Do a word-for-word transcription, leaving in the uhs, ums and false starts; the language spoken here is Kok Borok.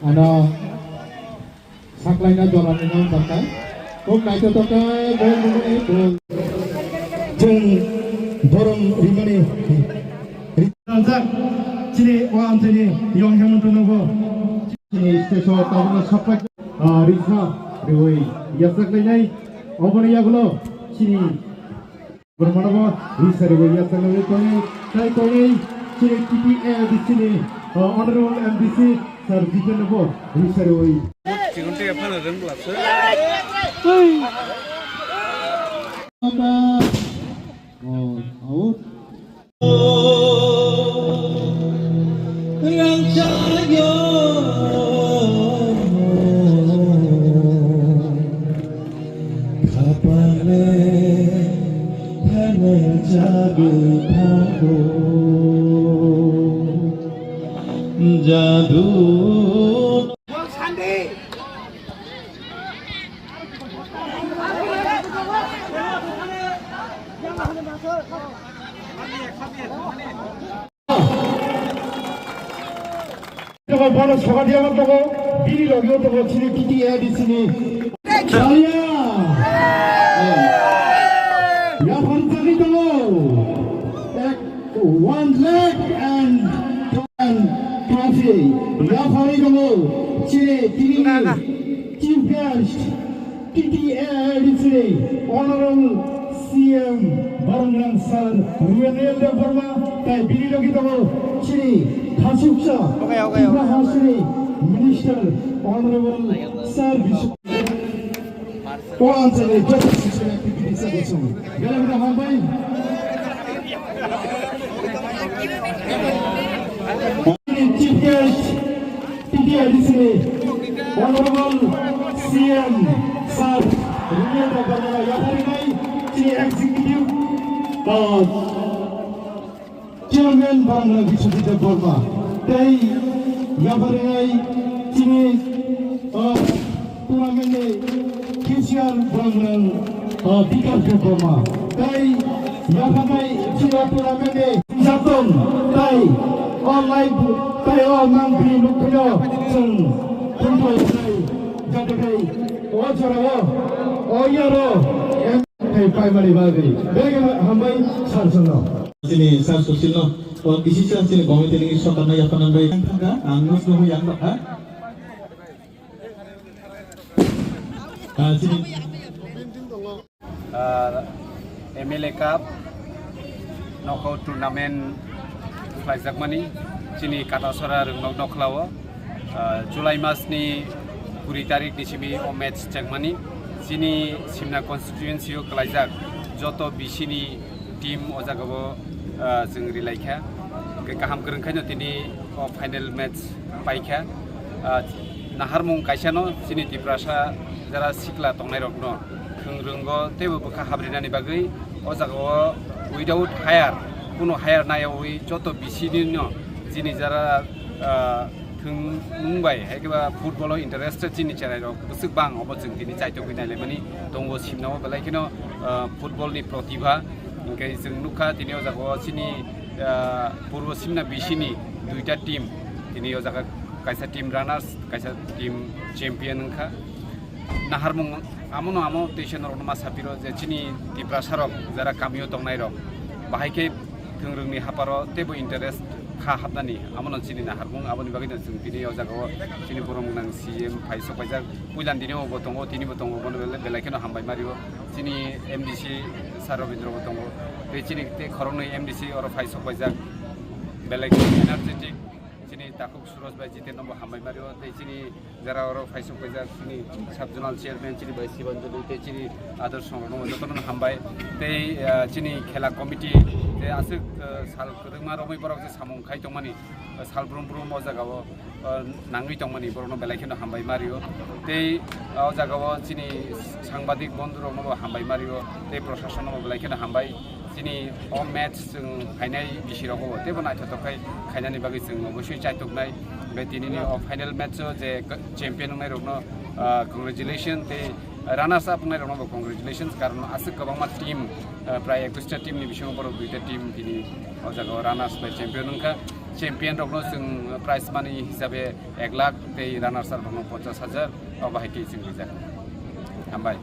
Ano saklaina jora ni nang bakha. Kok naithotok khe bol bumuni bol. Chwng borom rimani. Rijak chini o amchaini yong hemantwno bo. Chini stage o tabukno saplai, ah, risa riwi yachaklainai. Oboni yagulo chini Bormano bo risa riwi yachaklainai tongwi, tai tongwi chini T T A D C ni, ah, Honorable M D C Sir Jiten bo risa riwi. Chikon tei phano rwng bwlapsa. Oh, oh. Rangchayo khapale thane jagu thago jadu. Togo bono sogadia mo togo bini logio togo chini T T A D C ni. Dalia. Ya phari tagi togo. Ek, one lakh and, and trophy. Ya phari togo chini tini chief guest. T T A D C Honorable C M Barumgwlang Sir Ruenel Debbarma, tai bini logi tongo chini khasuksa Tripura Hasteni Minister Honorable Sir Biswa. O amchaini joto social activities o bosong. Belai belai hambai. Chief guest, T T A D C ni Honorable C M Sir Rumiya Debbarma yapharinai chini executive, uh, chairman Barumgwlang Biswajit Debbarma tei yapharinai chini, uh, tournament ni cashier Barumgwlang, uh, Bikash Debbarma tei yapharnai chini tournament ni Jatun tei o live tei o mangpili nukphino chwng tongthok khlai jatokhe o jorao o yaro em khe paimani bagwi bege hambai sar chwngno. Chini sar Sushilno o kisi sar chini committee ni sokanna yapharnai bai thangkha ang nukno yang bakha. Ah, chini Ah, M L A Cup knockout tournament khlaijakmani chini Katasora Rwngnok Nokhlao, ah, July mas ni kuri tarik ni simi o match chengmani chini Simna constituency o khlaijak joto B C ni team o jaga o, ah, chwng rilaikha. Hwnkhe kaham kwrwng khaino tini o final match paikha. Ah, naharmung kaisano chini Tiprasa jara sikla tongnairokno khwrwngwi teibo bwkha habrinani bagwi o jagao without hire, kunu hire nayawi joto B C ni no chini jara, ah, thwngmung bai hai khe ba football o interested chini cherairok bwswk bang obo chwng tini chaitogwi nailaimani tongo simnao belai kheno, ah, football ni protibha hwnkhe chwng nukha tini o jagao chini, ah, purbo simna B C ni duita team tini o jaga kaisa team runners, kaisa team champion wngkha. Naharmung amono amo teisa norokno ma sapiro je chini Tiprasarok jara kamio tongnairok bahai khe thwngrwngni haparo teibo interest kha hapnani amono chini naharmung. Aboni bagwino chwng tini o jagao chini borok gwnang C M phai sok paijak. Puilan dini bo tongo, tini bo tongo, bono belai, belai kheno hambai mario. Chini M D C Sir Robindra bo tongo. Tei chini tei khoroknwi M D C oro phai sok paijak. Belai kheno energetic. Chini takhuk Suraj bai Jiten no bo hambai mario. Tei chini jara oro phai sok paijak chini sub zonal chairman chini bai Sibanjali tei chini ador songrok no jotono hambai. Tei, ah, chini khela committee tei aswk, ah, sal kwrwngma romwi borok je samung khai tongmani, ah, sal brum brum o jagao, ah, nangwi tongmani borokno belai kheno hambai mario. Tei o jagao chini sangbadik bondhurokno bo hambai mario tei proshasonno bo belai kheno hambai. Chini o match chwng phainai B C rogo bo teibo naithotok khai khainani bagwi chwng obosoi chaituknai. Hwnkhe tinini o final match o je champion wngnairokno, ah, congratulation tei runners up wngnairokno bo congratulations, karon aswk kwbangma team, ah, prai ekwis ta team ni bisingo borok duita team tini o jagao runners bai champion wngkha. Champion rokno chwng prize money hisabe ek lakh tei runners up rokno ponchas hajar, obo hai khe chwng rijak. Hambai.